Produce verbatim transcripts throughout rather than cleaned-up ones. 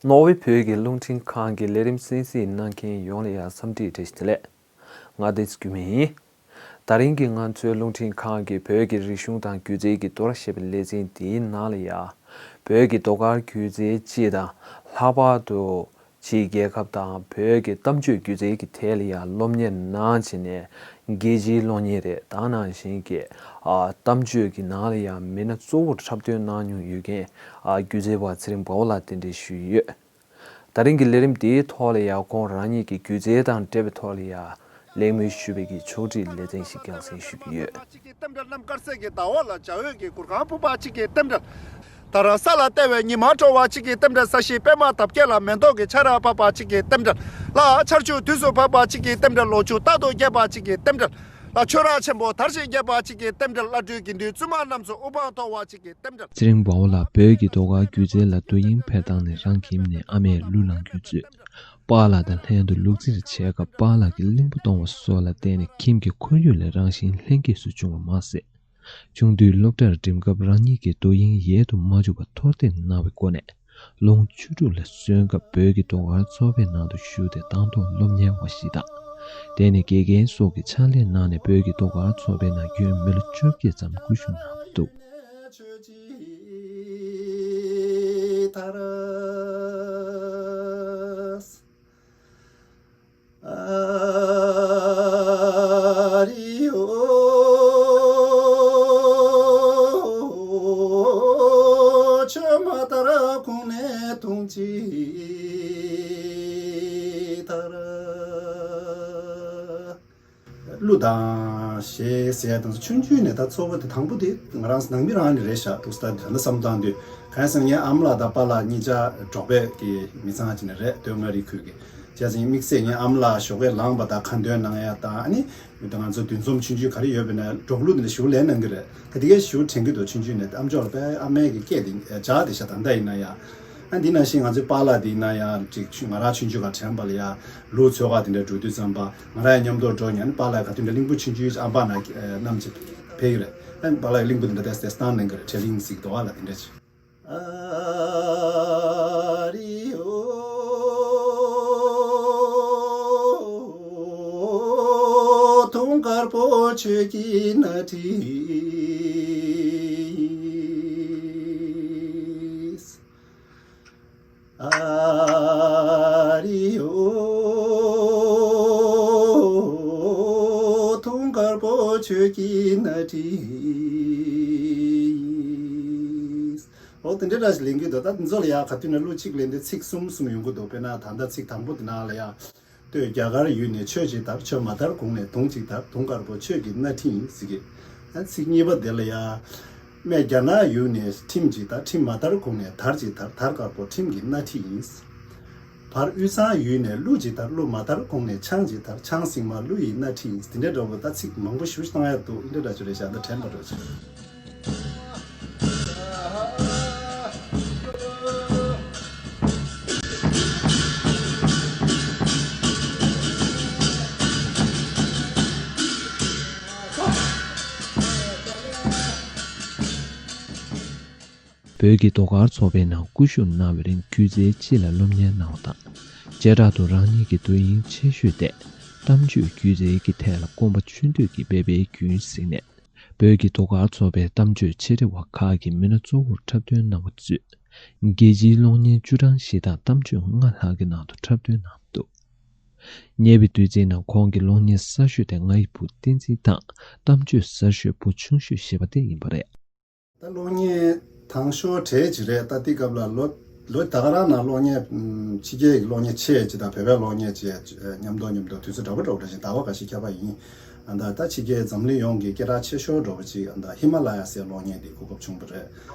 ནོར་ཝེ་བོད་ཀྱི་རླུང་འཕྲིན་ཁང་གི་ལས་རིམ་གསན་གཟིགས་གནང་མཁན་ཡོངས་ལ་ཡང་འཚམས་འདྲི་བཀྲ་ཤིས་བདེ་ལེགས། ང་བདེ་སྐྱིད་མེ་ཡིན། ད་རིང་གི་ང་ཚོའི་རླུང་འཕྲིན་ཁང་གིས་བོད་ཀྱི་རིག་གཞུང་དང་སྒྱུ་རྩལ་གྱི་རྡོ་ར་ཞེས་པའི་ལེ་ཚན་འདིའི་ནང་ལ་ཡང་། བོད་ཀྱི་ཟློས་གར་སྒྱུ་རྩལ་སྤྱི་དང་། ལྷག་པར་དུ། ཕྱིའི་རྒྱལ་ཁབ་དང་བོད་ཀྱི་གཏམ་བརྗོད་སྒྱུ་རྩལ་གྱི་ཐད་ལ་ཡང་སློབ་གཉེར་གནང་བྱས་ནས་རྒྱལ་སྤྱིའི་གློག་བརྙན་རེད། ད་ནང་བཞིན་གྱི་ཨ་གཏམ་བརྗོད་ཀྱི་ནང་ལ་ཡང་མི་སྣ་གཙོ་བོར་འཁྲབ་སྟོན་གནང་མྱོང་ཡོད་མཁན་ཨ་སྒྱུ་རྩལ་པ་ཚེ་རིང་དཔའ་བོ་ལགས་གདན་འདྲེན་ཞུས་ཡོད། ད་རིང་གི་ལས་རིམ་འདིའི་ཐོག་ལ་ཡང་ཁོང་རང་ཉིད་ཀྱི་སྒྱུ་རྩལ་དང་འབྲེལ་བའི་ཐོག་ལ་ཡང་གླེང་མོལ་ཞུ་བའི་གི་ཕྱོགས་སྒྲིག་ལེ་ཚན་ཞིག་རྒྱང་སྲིང་ཞུ་གི་ཡོད། གཅིག་གི་རྟེན་འབྲེལ། གནམ་དཀར་གསལ་གྱི་ཟླ་བ་ལ་འཇའ་འོད་ཀྱི་གུར་ཁང་ཕུབ་པ་གཅིག་གི་རྟེན་འབྲེལ། ད་ར་ས་ལ་བལྟ་བའི་ཉི་མ་དྲོ་བ་གཅིག་གི་རྟེན་འབྲེལ། ས་གཞི་པད་མ་འདབ་བརྒྱད་ལ་མེ་ཏོག་གི་ཆར་བབས་པ་གཅིག་གི་རྟེན་འབྲེལ། ལ་ཆར་ཆུ་དུས་སུ་བབས་པ་གཅིག་གི་རྟེན་འབྲེལ། ལོ་ཕྱུགས་རྟག་ཏུ་རྒྱས་པ་གཅིག་གི་རྟེན་འབྲེལ། ལ་ཆོས་ར་ཆེན་པོ་དར་ཞིང་རྒྱས་པ་གཅིག་གི་རྟེན་འབྲེལ། བླ་སྤྲུལ་དགེ་འདུན་བཙུན་མ་རྣམས་སུ་དབུ་འཕང་མཐོ་བ་གཅིག་གི་རྟེན་འབྲེལ། ཚེ་རིང་དཔའ་བོ་ལགས་བོད་ཀྱི་ཟློས་གར་སྒྱུ་རྩལ་ལ་དུས་ཡུན་འཕེལ་སྟངས་ནི་རང་ཁྱིམ་ནས་ཨ་མས་གླུ་བླངས་རྒྱུ་བཅས། པཱ་ལགས་དང་ལྷན་དུ་ལུག་རྫིར་བྱེད་སྐབས་པཱ་ལགས་ཀྱིས་གླིང་བུ་གཏོང་བ་སོགས་ལ་བརྟེན་ནས་ཁྱིམ་གྱི་ཁོར་ཡུག་ལ་རང་བཞིན་ལྷན་སྐྱེས་སུ་བྱུང་བ་མ་ཟད། ཆུང་དུས་སློབ་གྲྭར་འགྲིམ་སྐབས་རང་ཉིད་ཀྱི་དོ་དབྱིངས་ཡལ་དུ་མ་འཇུག་པར་མཐོར་འདེགས་གནང་བའི་སྒོ་ནས། ལོ་ངོ་བཅུ་དྲུག་ལ་སོན་སྐབས་བོད་ཀྱི་ཟློས་གར་ཚོགས་པའི་ནང་དུ་ཞུགས་ཏེ་དང་ཐོག་སློབ་གཉེར་བ་ཞིག་དང་། དེ་ནས་དགེ་རྒན་སོགས་ཀྱི་ཕྱག་ལས་གནང་ནས་བོད་ཀྱི་ཟློས་གར་ཚོགས་པའི་ནང་རྒྱུན་མི་ལོ་བཅོ་བརྒྱད་ཙམ་སྐུ་བཞུགས་གནང་འདུག། གླུ་དང་གཞས་ཟེར་ཡ་དང་ཆུང་ཆུང་ནས་ད་ཚོར་བ་དེ་དང་པོ་དེ་ང་རང་ནང་མི་རང་ནས་རེད་ཤག་འདུག་ས། ད་ད་ལྟ་བསམ་བཏང་དུས་གང་ཡིན་ཟེར་ན་ངའི་ཨ་མ་ལགས་དང་པཱ་ལགས་གཉིས་ཆ་འབྲོག་པའི་གི་མི་ཚང་ཅིག་ནས་རེད། སྟོད་མངའ་རིས་ཁུལ་གྱི། བྱས་ཙང་དམིགས་བསལ་ངའི་ཨ་མ་ལགས་ཞོགས་ཀས་ལངས་པ་དང་ཁ་འདོན་གནང་ཡ་དང་། ཨ་ནི་མི་ད་ང་ཚོ་འདུ་འཛོམས་ཆུང་ཆུང་ག་རེ་ཡོད་པ་ན་འབྲོག་གླུ་དེ་འདྲ་ཞེ་པོ་ལེན་གནང་གི་རེད། ད་དེ་གའི་ཞེ་པོ་དྲན་གྱི་འདུག། ཆུང་ཆུང་ནས་ཨ་མཆོག་ལ་དཔེ་ཨ་མའི་གི་སྐད་དེ་འཇགས་བསྡད་ཤག་ད་ལྟ་ཡིན་ན་ཡང་། ཨ་འདི་ནང་བཞིན་ང་ཚོའི་པཱ་ལགས་འདི་ཡིན་ན་ཡང་ཅིག་ཆུ་ང་རང་ཆུང་ཆུང་ག་དྲན་པ་ལ་ཡང་ལུག་འཚོལ་ག་དེ་འདྲ་འགྲོ་དུས་ཙམ་པ་ང་རང་ཡང་མཉམ་དུ་འགྲོ་མྱོང་། ཨ་ནི་པཱ་ལགས་ག་དུས་འདྲ་གླིང་བུ་ཆུང་ཆུང་ཨམ་པ་ན་བསྣམས་བྱས་ཕེབས་ཀྱི་རེད། ཨ་ནི་པཱ་ལགས་གླིང་བུ་འདི་འདྲ་ཏེས་ཏེས་བཏང་གནང་གི་རེད། ཁྲེ་གླིང་ཟེར་གྱི་འདུག་ཨ་ལ་དེ་འདྲ་ཅིག། ཨ་རི་ཨོ། དུང་དཀར་པོ་ཁྱོད་ཀྱི་སྣ་ཁྲིད། ཨ་རི་ཨོ། དུང་དཀར་པོ་ཁྱོད་ཀྱི་སྣ་ཁྲིད། འོ་དེ་འདྲའི་སྒྲ་ཞིག་ལེན་གྱི་འདུག། ད་འདི་ཚོ་ལ་ཡ་ག་དུས་ན་གླུ་གཅིག་ལེན་དུས་ཚིག་གསུམ་གསུམ་ཡོང་གི་འདུག། དཔེར་ན་ད་ལྟ་ཚིག་དང་པོ་དེ་ནང་ལ་ཡ། སྟོད་རྒྱ་གར་ཡུལ་ནས་ཆོས་ཅིག་དར། ཆོས་མ་དར་གོང་ནས་དུང་ཅིག་དར། དུང་དཀར་པོ་ཁྱོད་ཀྱི་སྣ་ཁྲིད་ཡིན་ཟེར་གྱི། ཨ་ཚིག་གཉིས་པ་དེ་ལ་ཡ། སྨད་རྒྱ་ནག་ཡུལ་ནས་ཁྲིམས་ཅིག་དར། ཁྲིམས་མ་དར་གོང་ནས་དར་ཅིག་དར། དར་དཀར་པོ་ཁྲིམས་ཀྱི་སྣ་ཁྲིད་ཡིན། བར་དབུས་གཙང་ཡུལ་ནས་གླུ་ཅིག་དར། གླུ་མ་དར་གོང་ནས་ཆང་ཅིག་དར། ཆང་སྲིང་མ་གླུ་ཡི་སྣ་ཁྲིད་ཡིན། དེ་འདྲའི་འདྲ་པོ་ད་ཚིག་མང་པོ་ཞེ་པོ་ཅིག་བཏང་ཡ་འདུག། འདི་འདྲ་ཅིག་རེད་ཤག། འདི་དྲན་པ་འདྲ་ཅིག། བོད་ཀྱི་ཟློས་གར་ཚོགས་པའི་ནང་སྐུ་བཞུགས་གནང་བའི་རིང་སྒྱུ་རྩལ་སྤྱི་ལ་སློབ་གཉེར་གནང་བ་དང་། བྱེ་བྲག་ཏུ་རང་ཉིད་ཀྱི་དོ་དབྱིངས་ཆེ་ཤོས་དེ་གཏམ་བརྗོད་སྒྱུ་རྩལ་གྱི་ཐད་ལ་སྐོམ་པ་ཆུང་དུས་ཀྱི་འབད་པའི་རྒྱུན་གཟིགས་ནས། བོད་ཀྱི་ཟློས་གར་ཚོགས་པའི་གཏམ་བརྗོད་ཆེ་གྲས་པ་ཁག་གི་མི་སྣ་གཙོ་བོར་འཁྲབ་སྟོན་གནང་བ་གཙོས། རྒྱལ་སྤྱིའི་གློག་བརྙན་བཅུ་གྲངས་ཤིག་དང་གཏམ་བརྗོད་ལྔ་ལྷག་གི་ནང་དུ་འཁྲབ་སྟོན་གནང་འདུག། ཉེ་བའི་དུས་ཚིགས་ནང་ཁོང་གི་གློག་བརྙན་གསར་ཤོས་དེ་ང་ཡི་བུ་བསྟན་འཛིན་དང་གཏམ་བརྗོད་གསར་ཤོས་བུ་ཆུང་ཤོས་ཞེས་པ་དེ་ཡིན་པ་རེད། ད་གློག་བརྙན་དང་ཤོས་གྲས་ཅིག་རེད། ད་དེ་སྐབས་ལ་ལོ་ལོ་ད་ག་རང་ནང་གློག་བརྙན་ཕྱི་རྒྱལ་གྱི་གློག་བརྙན་ཆེ་ཅིག་དང་བོད་པའི་གློག་བརྙན་ཅིག་མཉམ་དུ་མཉམ་དུ་དུས་ཚོད་འདྲ་པོ་འདྲ་པོ་འདྲ་ཞིག་ཟླ་བ་འགའ་ཤས་ཁྱབ་པ་ཡིན། ཨ་ད་ད་ཕྱི་རྒྱལ་འཛམ་གླིང་ཡོངས་ཀྱི་སྐད་གྲགས་ཆེ་ཤོས་འདྲ་པོ་ཅིག་ཨ་ད་ཧི་མ་ལ་ཡ་ཟེར་གློག་བརྙན་དེ་གོ་སྐབས་བྱུང་བ་རེད།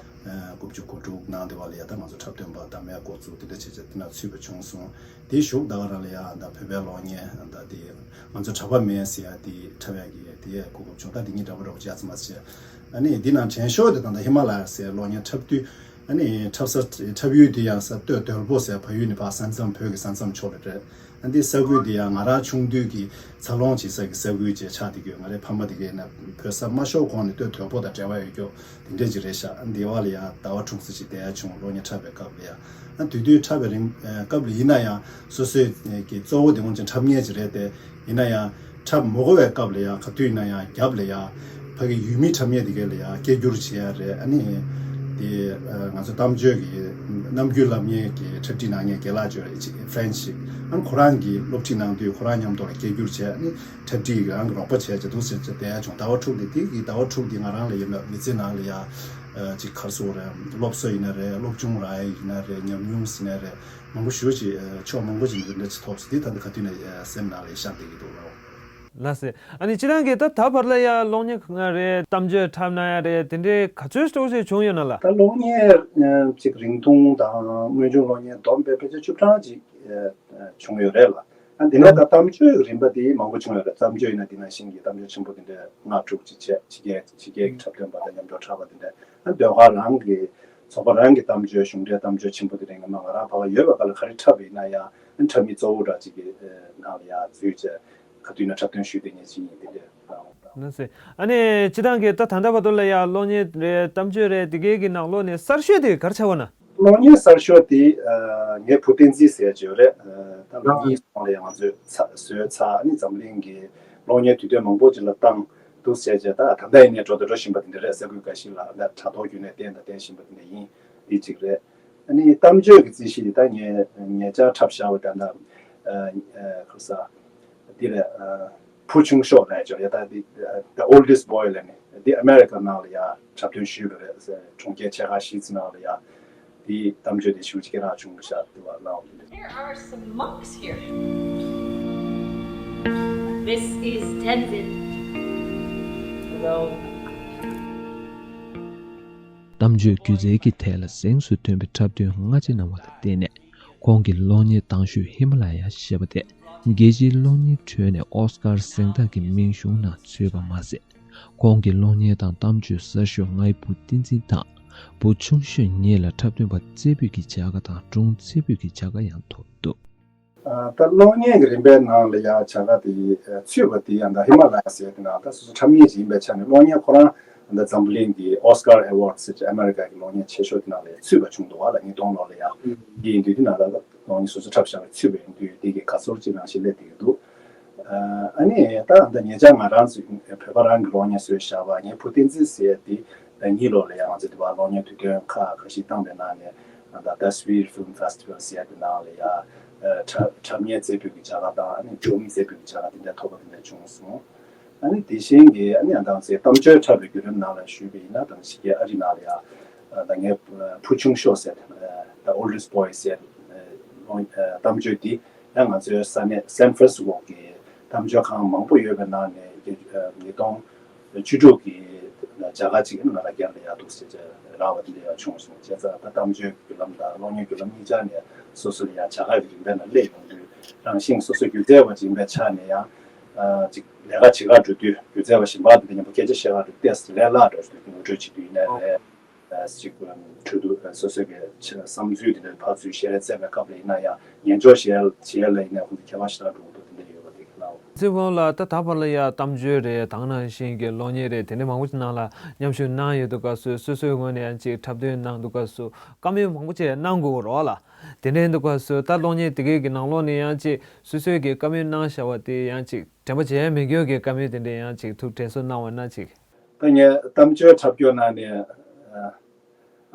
ཨ་དགུ་བཅུ་གོ་དྲུག་ནང་དེ་བ་ལ་ཡ་ད་ང་ཚོ་འཁྲབ་སྟོན་པ་དང་མའི་འགོ་བཙུགས་དེ་འདྲ་བྱས་བྱས་དེ་ན་ཚུད་པ་བྱུང་སོང་། དེའི་གཞུག་ད་ག་རང་ལ་ཡ་ཨ་ད་བོད་པའི་གློག་བརྙན་ཨ་ད་དེ་ང་ཚོ་གྲགས་པ་མེད་ཟེར་ཡ་དེ་འཁྲབ་ཡ་གི་དེ་ཡ་གོ་སྐབས་བྱུང་། ད་དེ་གཉིས་འདྲ་པོ་འདྲ་པོ་ཅིག་ཨ་ཙི་མ་ཟེར། ཨ་ནི་འདི་ནང་དྲན་ཤོས་དེ་ད་ལྟ་ཧི་མ་ལ་ཡ་ཟེར་གློག་བརྙན་འཁྲབ་དུས་ ཨ་ནི་འཁྲབ་ས་འཁྲབ་ཡུལ་དེ་ཡང་ས་སྟོད་དོལ་པོ་ཟེར་ཕ་ཡུལ་ནས་ཕར་ས་མཚམས་བོད་ཀྱི་ས་མཚམས་ཕྱོགས་ལ་རེད། ཨ་འདི་ས་ཁུལ་དེ་ཡང་ང་རང་ཆུང་དུས་ཀྱི་འཚར་ལོངས་བྱེད་ས་ཀྱི་ས་ཁུལ་བཅས་ཆགས་བསྡད་ཡོད། ང་རའི་ཕ་མ་དེ་གས་ན་བོད་ས་མ་ཤོར་གོང་ནས་སྟོད་དོལ་པོ་དང་འབྲེལ་བ་ཡོད་ཀྱོག་དེ་འདྲས་ཅིག་རེད་ཤག་ཨ་འདི་བ་ལ་ཡང་ཟླ་བ་དྲུག་ཙམ་ཅིག་བསྡད་ཡ་བྱུང་། གློག་བརྙན་འཁྲབ་པའི་སྐབས་ལ་ཡང་། ཨ་དུས་དུས་འཁྲབ་པའི་རིང་སྐབས་ལ་ཡིན་ན་ཡང་སོ་སོའི་གི་གཙོ་བོ་དེ་ངོ་ཅན་འཁྲབ་མཁན་ཅིག་རེད་དེ། ཡིན་ན་ཡང་འཁྲབ་མ་དགོས་པའི་སྐབས་ལ་ཡང་ག་དུས་ཡིན་ན་ཡང་རྒྱབ་ལ་ཡང་ཕ་གི་ཡུལ་མི་འཁྲབ་མཁན་དེ་གས་ལ་ཡང་སྐད་སྒྱུར་བྱེད་ཡ་རེད། ཨ་ནི་དེ་ང་ཚོ་གཏམ་བརྗོད་ཀྱི་རྣམ་འགྱུར་ལབ་མཁན་གྱི་འཁྲབ་ཁྲིད་གནང་མཁན་རྒན་ལགས་ཅིག་ཡོད་རེད། ཅིག་ཧྥ་རན་སི་ཞིག་ཨ་ནི་ཁོ་རང་གིས་སློབ་ཁྲིད་གནང་དུས་ཁོ་རང་མཉམ་དུ་ལ་སྐད་སྒྱུར་བྱས། ཨ་ནི་འཁྲབ་ཁྲིད་ཀྱི་རང་གི་རོགས་པ་བྱས་བྱས་འདུག་ཟེར་བྱས་བསྡད་ཡ་བྱུང་། ཟླ་བ་དྲུག་དེ་དེ་གི་ཟླ་བ་དྲུག་དེ་ང་རང་ལ་ཡིན་ན་མི་ཚེ་ནང་ལ་ཡང་ཅིག་ག་རེ་ཟེར་དགོས་རེད། སློབ་གསོ་ཡིན་ན་རེད། སློབ་སྦྱོང་རག་ཡ་ཡིན་ན་རེད། ཉམས་མྱོང་ཟིན་ན་རེད། མང་པོ་ཞེ་པོ་ཅིག་ཕྱོགས་མང་པོ་ཅིག་ནས་འདི་འདྲ་ཅིག་ཐོབ་ཟེར་དེ་ད་ལྟ་ག་དུས་ནས་སེམས་ནང་ལ་ཤར་བསྡད་ཀྱི་འདུག་ལགས། ལགས་སེ། ཨ་ནི་སྤྱིར་བཏང་གི་ད་ད་བར་ལ་ཡ་གློག་བརྙན་གང་རེད། གཏམ་བརྗོད་འཁྲབ་གནང་ཡ་རེད། དེ་འདྲའི་ག་ཚོད་ཙམ་ཞིག་བྱུང་ཡོད་ན་ལགས། ད་གློག་བརྙན་ཅིག་རིང་ཐུང་དང་དངོས་བྱུང་གློག་བརྙན་བསྡོམས་པས་ཕལ་ཆེར་བཅུ་གྲངས་ཅིག་བྱུང་ཡོད་རེད་ལགས། ཨ་དེ་ནས་ད་གཏམ་བརྗོད་རིམ་པ་དེ་མང་པོ་བྱུང་ཡོད་རེད། གཏམ་བརྗོད་ཡིན་ན་དེ་ནང་བཞིན་གྱི་གཏམ་བརྗོད་ཆེན་པོ་དེ་འདྲ་ལྔ་དྲུག་ཅིག་བྱས། ཕྱི་རྒྱལ་ཕྱི་རྒྱལ་གྱི་འཁྲབ་སྟོན་པ་དང་མཉམ་དུ་འཁྲབ་པ་དེ་འདྲ། ཨ་ཟློས་གར་རང་གི་ཚོགས་པ་རང་གི་གཏམ་བརྗོད་གཞུང་འབྲེལ་གཏམ་བརྗོད་ཆེན་པོ་དེ་རིང་ང་རང་ཕ་ག་ཡོད་པ་ག་ལ་ག་རེ་འཁྲབ་ཡིན་ན་ཡང་ཨ་འཁྲབ་མི་གཙོ་བོ་འདྲ་ཅིག་གི་ནང་ལ་ཡང་འཛུལ་བྱས་ག་དུས་ན་འཁྲབ་སྟོན་ཞུས་བསྡད་མཁན་ཅིག་ཡིན། དེ་འདྲ་རང་། ལགས་སེ། ཨ་ནི་སྤྱིར་བཏང་གི་ད་ད་ལྟ་བར་དུ་ལ་ཡ་གློག་བརྙན་རེད། གཏམ་བརྗོད་རེད། དེ་གའི་གི་ནང་ལོགས་ནས་གསར་ཤོས་དེ་ག་རེ་ཆགས་པ་ན། གློག་བརྙན་གསར་ཤོས་དེ་ཨ་ངའི་བུ་བསྟན་འཛིན་ཟེར་ཅིག་ཡོད་རེད། ཨ་ད་ལོ་གཉིས་སོང་ལ་ཡང་ང་ཚོས་ཚ་བཟོས་ཚར། ཨ་ནི་འཛམ་གླིང་གི་གློག་བརྙན་དུས་སྟོན་མང་པོ་ཅིག་ལ་བཏང་འདུག་ཟེར་བྱས། ད་ད་ལྟ་ཡིན་ནའི་འགྲོ་དང་འགྲོ་བཞིན་པ་དེ་འདྲ་རེད། ས་ཁུལ་འགའ་ཞིག་ལ་ད་དྲ་ཐོག་བརྒྱུད་ནས་བསྟན་དང་བསྟན་བཞིན་པ་དེ་འདྲ་ཡིན། འདི་གཅིག་རེད། ཨ་ནི་གཏམ་བརྗོད་ཀྱི་རྩིས་གཞི་དེ་ད་ངས་ཉེ་ཆར་འཁྲབ་བཞག་པ་ད་ལྟ་ཨ་ཨ་ཁ་ས་འདི་རེད། ཨ་བུ་ཆུང་ཤོས་ལབ་ཅོག་ཡ་ད་འདི་ཨ་The Oldest Boy ལབ་ནས་འདི་ཨ་མེ་རི་ཀ་ནང་ལ་ཡ་འཁྲབ་སྟོན་ཞུས་པ་རེད། གྲོང་ཁྱེར་ཆེ་ཁག་བཞི་ཙམ་ནང་ལ་ཡ་འདི་གཏམ་བརྗོད་དེ་ཞེ་པོ་ཅིག་སྐད་གྲགས་བྱུང་བ་ཤག་འདི་བ་ལའོ། There are some monks here. This is Tenzin. Hello. གཏམ་བརྗོད་སྒྱུ་རྩལ་གྱི་ཐད་ལ་གཟེངས་སུ་ཐོན་པའི་འཁྲབ་སྟོན་སྔ་ཕྱི་གནང་བ་ལ་བརྟེན་ནས། ཁོང་གི་གློག་བརྙན་དང་ཤོས་ཧི་མ་ལ་ཡ་ཞེས་པ་དེ་རྒྱལ་སྤྱིའི་གློག་བརྙན་ཁྲོད་ནས་ཨོ་སི་ཀར་གཟེངས་རྟགས་ཀྱི་མིང་གཞུང་ནང་ཚུད་པ་མ་ཟད། ཁོང་གི་གློག་བརྙན་དང་གཏམ་བརྗོད་གསར་ཤོས་ངའི་བུ་བསྟན་འཛིན་དང་བུ་ཆུང་ཤོས་གཉིས་ལ་འཁྲབ་སྟོན་པ་རྩེ་ཕུད་ཀྱི་བྱ་དགའ་དང་སྒྲུང་རྩེ་ཕུད་ཀྱི་བྱ་དགའ་ཡང་ཐོབ་འདུག། ཨ་ད་གློག་བརྙན་གྱི་རིམ་པའི་ནང་ལ་ཡང་བྱ་དགའ་དེ་ཚུད་པ་དེ་ཡང་ད་ཧི་མ་ལ་ཡ་ཟེར་དེ་ནང་ད་སོ་སོ་འཁྲབ་མཁན་ཞིག་ཡིན་པའི་ཆ་ནས་གློག་བརྙན་ཁོ་རང་ད་འཛམ་བུ་གླིང་གི་ཨོ་སི་ཀར་ཨེ་ཝོར་ཌི་ཟེར་གྱི་ཨ་མེ་རི་ཀ་གི་གློག་བརྙན་ཆེ་ཤོས་དེ་ནང་ལ་ཡང་ཚུད་པ་བྱུང་འདུག་བ་ལ། ཉིས་སྟོང་ལོ་ལ་ཡང་དེ་ཡིན་དུས་དེ་ནང་ལ་གློག་བརྙན་སོ་སོ་འཁྲབ་བཞག་པའི་ཚུད་པ་ཡིན་དུས་དེ་གི་དགའ་ཚོར་ཅིག་ནང་བཞིན་སླེབས་བསྡད་ཀྱི་འདུག། ཨ་ནི་ད་ད་ཉེ་ཆར་ང་རང་ཚོ་བོད་པ་རང་གི་གློག་བརྙན་བཟོས་བཞག་པ་ངའི་བུ་བསྟན་འཛིན་ཟེར་དེ་ད་གཉིས་ལོ་ལ་ཡང་ང་ཚོ་དེ་བ་གློག་བརྙན་དུས་སྟོན་ཁག་ཁ་ཤས་བཏང་པའི་ནང་ནས་ད་Tasveer Film Festival ཟེར་དེ་ནང་ལ་ཡང་འཁྲབ་འཁྲབ་མཁན་རྩེ་ཕུད་ཀྱི་བྱ་དགའ་དང་ཨ་ནི་སྒྲུང་རྩེ་ཕུད་ཀྱི་བྱ་དགའ་དེ་འདྲ་ཐོབ་པ་དེ་འདྲ་བྱུང་སོང་། ཨ་ནི་དེ་བཞིན་གྱི་ཨ་ནི་ང་ཚོའི་གཏམ་བརྗོད་འཁྲབ་པའི་བརྒྱུད་རིམ་ནང་ལ་ཞུས་པ་ཡིན་ན་ད་ཕྱི་རྒྱལ་ཨ་རི་ནང་ལ་ཡང་ད་ངའི་བུ་ཆུང་ཤོས་ཟེར་The Oldest Boy ཟེར་གཏམ་བརྗོད་འདི་ཡང་ང་ཚོའི་ས་གནས་San Francisco གི་གཏམ་བརྗོད་ཁང་མང་པོ་ཡོད་པའི་ནང་ནས་ཉིས་སྟོང་བཅུ་དྲུག་གི་བྱ་དགའ་ཅིག་ང་རང་རྒྱབ་ལ་ཡག་འདུག་ཟེར་བྱས་རག་པ་དེ་འདྲ་ཡང་བྱུང་སོང་། བྱས་ཙང་ད་གཏམ་བརྗོད་བརྒྱུད་ལམ་དང་གློག་བརྙན་བརྒྱུད་ལམ་གཉིས་ཆ་ནས་སོ་སོ་ལ་ཡང་བྱ་དགའ་གི་རིམ་པའི་ནང་སླེབས་ཡོང་དུས་རང་བཞིན་སོ་སོ་སྒྱུ་རྩལ་བ་ཅིག་ཡིན་པའི་ཆ་ནས་ཡང་ཅིག་ལས་ཀ་བྱེད་གར་འགྲོ་དུས་སྒྱུ་རྩལ་བ་གཞན་པ་དེ་འདྲ་མཉམ་པོ་སྐད་ཆ་བཤད་གར་འགྲོ་ཏེ་ལས་སླ་འགྲོ་ཞིག་ངོ་སྤྲོད་བྱེད་དུས་ཡིན་ནའི་རེད། ཅིག་གྲོས་བསྡུར་སོ་སོ་གི་བསམ་ཚུལ་དེ་འདྲ་ཕར་ཚུར་བཤད་རེས་བྱས་པའི་སྐབས་ལ་ཡིན་ན་ཡང་ཉན་འཇོག་བྱེད་ཡ་ལ་ཡིན་ན་ཁོང་ཚོ་ཁྱད་པར་ཞེ་དྲག་འགྲོ་གི་འདུག་དེ་འདྲ་ཡོད་པ་དེ་གི་ལའོ། ཚེ་དབང་ལགས་ད་ད་བར་ལ་ཡ་གཏམ་བརྗོད་རེད། དེ་ནང་བཞིན་གྱི་གློག་བརྙན་རེད། དེ་འདྲ་མང་པོ་ཅིག་ནང་ལ་མཉམ་ཞུགས་གནང་ཡོད་འདུག་སྐབས་སུ་སོ་སོའི་ངོས་ནས་ཡང་ཅིག་འཁྲབ་སྟོན་གནང་འདུག་སྐབས་སུ་བཀའ་མོལ་མང་པོ་ཅིག་གནང་དགོས་རེད་བ་ལ། དེ་འདྲ་ཡིན་འདུག་སྐབས་སུ་ད་གློག་བརྙན་དེ་གའི་གི་ནང་ལོགས་ནས་ཡང་ཅིག་སོ་སོའི་གི་བཀའ་མོལ་གནང་བཞག་པ་དེ་ཡང་ཅིག་དྲན་པ་བརྗེད་ཡ་མེད་མཁན་གྱི་བཀའ་མོལ་དེ་འདྲ་ཡང་ཅིག་ཐུགས་དྲན་གསོ་གནང་བ་ན་ཅིག། ད་ངས་གཏམ་བརྗོད་འཁྲབ་སྐྱོར་ནང་ནས་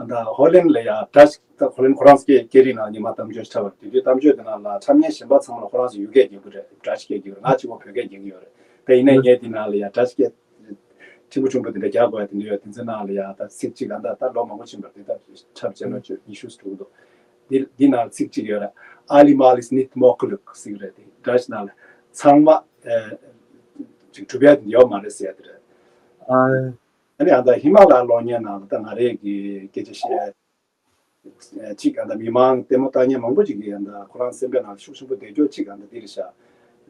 ཨ་ད་ཧོ་ལན་ལ་ཡ་ཌ་ཅི་ད་ཧོ་ལན་ཁོ་རང་སྐད་སྐད་རིགས་ནང་ཉི་མ་གཏམ་བརྗོད་འཁྲབ་པ་དེ་དུས་གཏམ་བརྗོད་དེ་ནང་ལ་འཁྲབ་མཁན་གཞན་པ་ཚང་མ་ལ་ཁོ་རང་ཚོ་ཡུལ་སྐད་རྒྱག་གི་རེད། ཌ་ཅི་སྐད་རྒྱག་གི་རེད། ང་གཅིག་པོ་བོད་སྐད་རྒྱག་གི་ཡོད་རེད། ད་ཡིན་ནའི་ངས་དེ་ནང་ལ་ཡ་ཌ་ཅི་སྐད་ཕྲན་བུ་ཆུང་བུ་དེ་འདྲ་རྒྱག་དགོས་ཡ་དེ་འདྲ་ཡོད། དེ་ཚོའི་ནང་ལ་ཡ་ད་ཚིག་གཅིག་ཨ་ད་ད་ལོ་མང་པོ་ཕྱིན་པ་རེད། དེ་ད་འཁྲབ་བྱས་ལོ་ཉི་ཤུ་ཙམ་འགྲོ་གི་འདུག། འདི་འདི་ནང་ཚིག་གཅིག་ཡོད་རེད། Alli máli snýst málsins ཟེར་གྱི་རེད། དེ་ཌ་ཅི་ནང་ལ་ཚང་མ་ཨེ་ཅིག་གྲུབ་ཡ་དེ་ཡོད་མ་རེད་ཟེར་ཡ་དེ་རེད། ཨ་ནི་ཨ་ད་ཧི་མ་ལ་ཡའི་གློག་བརྙན་ནང་ལ་ད་ང་རེ་གི་སྐད་ཆ་བཤད་ཡ་ཅིག་ཨ་ད་མི་མང་ལྟད་མོ་ལྟ་མཁན་མང་པོ་ཅིག་གིས་ཨ་ད་ཁོ་རང་སེམས་པའི་ནང་ལ་ཤུགས་ཆེན་པོ་བསྡད་རྒྱུ་ཅིག་ཨ་ད་འདི་རེད་ཤག།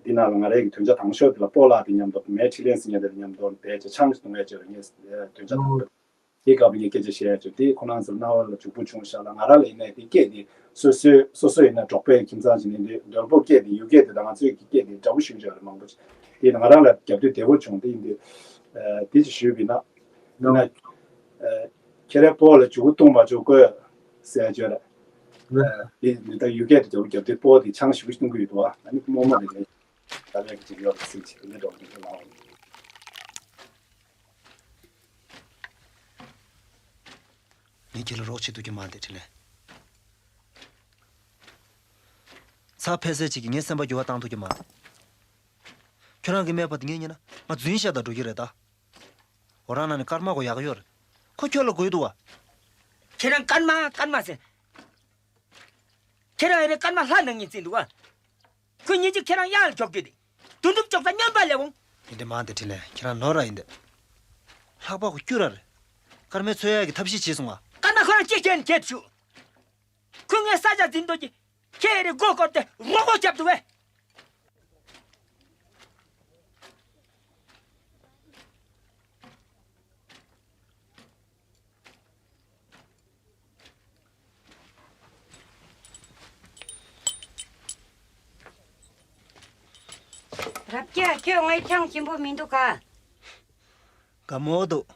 འདི་ནང་ལ་ང་རེ་གི་དོན་བྱ་དང་ཤོས་དེ་ལ་སྤོ་ལགས་དེ་མཉམ་དུ་མེ་ཁྲི་ལེན་ཟེར་མཁན་དེ་ལ་མཉམ་དུ་བསྡད་བྱས་ཆང་ཞིག་འཐུང་ཡ་ཅིག་རེད། ངས་དོན་བྱ་དང་པོ། དེའི་སྐབས་ངས་སྐད་ཆ་བཤད་ཡ་བྱུང་། དེ་ཁོ་རང་ཚོར་རྣ་བ་ལ་འཇུག་པོ་བྱུང་ཤག་ལ། ང་རང་ལ་ཡིན་ན་དེ་སྐད་དེ་སོ་སོའི་སོ་སོ་ཡིན་ན་འབྲོག་པའི་ཁྱིམ་ཚང་ཞིག་ནས་འདི་འདོལ་པོ་སྐད་དེ་ཡུལ་སྐད་དེ་ད་ང་ཚོའི་གི་སྐད་དེ་འདྲ་པོ་ཞིག་ཡོད་རེད། མང་པོ་ཅིག་དེ་ང་རང་ལ་རྒྱབ་དུས་བདེ་པོ་བྱུང་། དེ་ཡིན་དུས་ཨ་དེ་ཅིག་ཞུས་པ་ཡིན་ན། ཡིན་ན་ཨ་ཁྱེད་རའི་སྤོ་ལ་འཇུག་པོ་བཏུང་མ་བཅུག་དགོས་ཟེར་བརྗོད་རེད། ཨ་དེ་འདི་ལྟར་ཡུལ་སྐད་དེ་རྒྱབ་རྒྱབ་དུས་སྤོ་དེ་ཆང་ཞུ་གི་གཏོང་གི་ཡོད་དོ། ཨ་ནི་རྨོ་མོ་དེ་ནས་ད་ལན་གྱི་ཅིག་ཡོད་ལ་སྲིད་ཅིག་དེ་འདྲ་འགྲོ་གི་འདུག་ལ། ངས་ཁྱེད་ལ་རོགས་བྱེད་ཐུབ་ཀྱི་མ་རེད་འཕྲིན་ལས། ཚ་ཕལ་སེལ་ཅིག་གིས་ངའི་སེམས་པ་འགྱུར་བ་བཏང་ཐུབ་ཀྱི་མ་རེད། ཁྱོད་རང་གིས་སྨྲས་པ་དེ་ངས་ཉན་ན་ང་རྫུན་བཤད་དང་འགྲོ་གི་རེད་ད། འོ་རང་ནང་ནས་སྐར་མ་གོ་ཡག་ཡོད་རེད། ཁོ་ཁྱོད་ལ་དགོས་འདུག་བ། ཁྱེད་རང་སྐར་མ་སྐར་མ་ཟེར། ཁྱེད་རང་ཨེ་རེད་སྐར་མ་ལྷ་ནང་ཉིན་བརྩིས་འདུག་བ། ཁོས་ཉིན་གཅིག་ཁྱེད་རང་གཡང་ལ་འཇོག་རྒྱུ་དེ། དུད་འགྲུབ་འཇོག་ས་སྨྱོན་པ་ལས་འོང་། ཡིན་དེ་མ་དེ་འཕྲིན་ལས་ཁྱེད་རང་ནོར་ར་ཡིན་དེ། ལྷག་པ་གོ་སྐྱུར་ར་རེད། སྐར་མའི་འཚོལ་ཡག་གི་ཐབས་ཤེས་བྱས་སོང་ང་། སྐར་མ་ཁོ་རང་ཅི་བྱས་ནས་བྱེད་དུ་ཆུག་ཁོས་ངའི་ས་ཆ་འཛིན་འདོད་ཀྱི། ཁྱེད་རེ་མགོ་སྐོར་ཏེ་རོགས་པ་རྒྱབ་འདུག་བས། རབ་རྒྱས་ཁྱོད་ངའི་ཆང་ཞིམ་པོ་མི་འདུག་ག་དགའ་མོ་འདུག་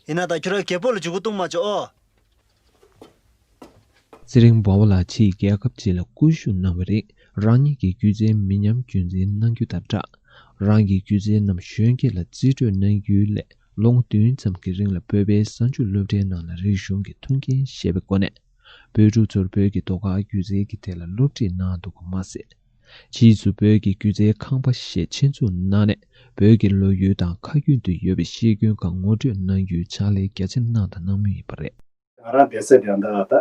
ཡིན་ན་ད་ཁྱོད་རང་རྒད་པོ་ལ་འཇུག་པོ་བཏུང་མ་བཅུག་ཨོ། ཚེ་རིང་འབའ་བ་ལགས་ཕྱིའི་རྒྱལ་ཁབ་ཅིག་ལ་སྐུ་བཞུགས་གནང་བ་རེད། རང་ཉིད་ཀྱི་སྒྱུ་རྩལ་མི་ཉམས་རྒྱུན་འཛིན་གནང་རྒྱུ་དང་སྦྲགས། རང་གི་སྒྱུ་རྩལ་རྣམས་གཞོན་སྐྱེས་ལ་རྩིས་སྤྲོད་གནང་རྒྱུའི་སླད། ལོ་ངོ་བདུན་ཙམ་གྱི་རིང་ལ་བོད་པའི་གཟའ་མཇུག་སློབ་གྲྭའི་ནང་ལ་རིག་གཞུང་གི་ཐོན་སྐྱེད་ཞེས་པའི་སྒོ་ནས། བོད་ཕྲུག་ཚོར་བོད་ཀྱི་ཟློས་གར་སྒྱུ་རྩལ་གྱི་ཐད་ལ་སློབ་ཁྲིད་གནང་འདུག་པ་མ་ཟད། ཕྱིས་སུ་བོད་ཀྱི་སྒྱུ་རྩལ་ཁང་པ་ཞེས་ཆེད་འཛུགས་གནང་ནས། བོད་ཀྱི་ལོ་རྒྱུས་དང་ཁ་རྒྱུན་དུ་ཡོད་པའི་ཤེས་རྒྱུན་ཁག་ངོ་སྤྲོད་གནང་རྒྱུའི་ཕྱག་ལས་རྒྱ་ཆེ་གནང་དང་གནང་མུས་ཡིན་པ་རེད། ང་རང་བསྡད་ས་དེ་ད་ལྟ་